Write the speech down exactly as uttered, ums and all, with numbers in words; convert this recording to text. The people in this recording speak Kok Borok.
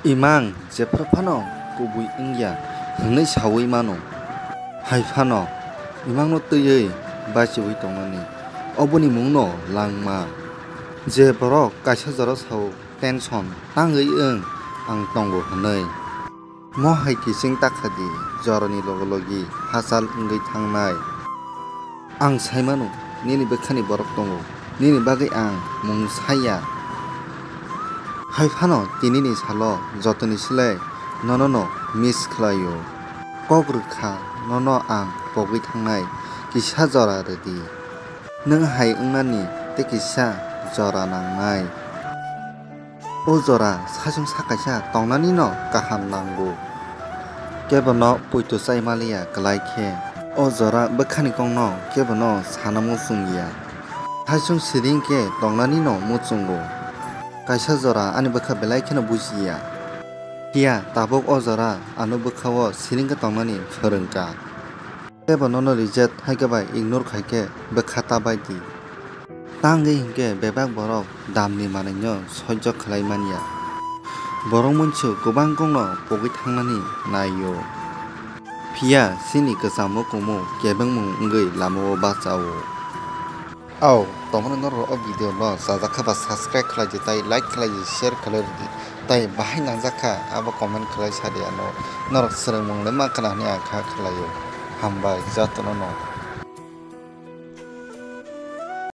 Imang jephru phano kubui wngya hwnwi saui mano. Hai phano imangno twiwi bachiui tongnani, oboni mungno langma. Je borok kaisa jora sao tension tangwi wng ang tongo hwnwi. Mo hai kiching takha di, jorani logi logi hachal wngwi thangnai. Ang sai mano, nini bwkhani borok tongo, nini bagwi ang mung saya. Hai phano tinini salo jotoni slai nono no miss khlaio. Kok rwkha nono ang pogwi thangnai, kisa jora rwdi. Nwng hai wngnani tei kisa jora nangnai. O jora saichung sa kaisa tongnani no kaham nango. Kebono poito chai maliya kwlai khe. O jora bwkhani kokno kebono sana muchung ya. Saichung siring khe tongnani no muchungo. Kaisa jora ani bwkha belai kheno bujiya. Phiya tabuk o jora ano bwkha o siring khe tongnani phwrwngkha. Kebo nono reject hai khe bai ignore khai khe bwkha ta bai di. Tangwi hinkhe bebak borok damni manwino soijo khlai manya. Borok munsu kwbang kokno pogwi thangnani naio. Phiya chini kwchamo kumu kebengmung wngwi lamao bachao. Au, tongmani norok o video no chajak kha ba subscribe khlai di tei like khlai di, share khlai di. Tei bahai nangjak kha abo comment khlai sa di ano. Norok swrwngmung le ma khna hwnwi ang kha khlaio. Hambai jotono no.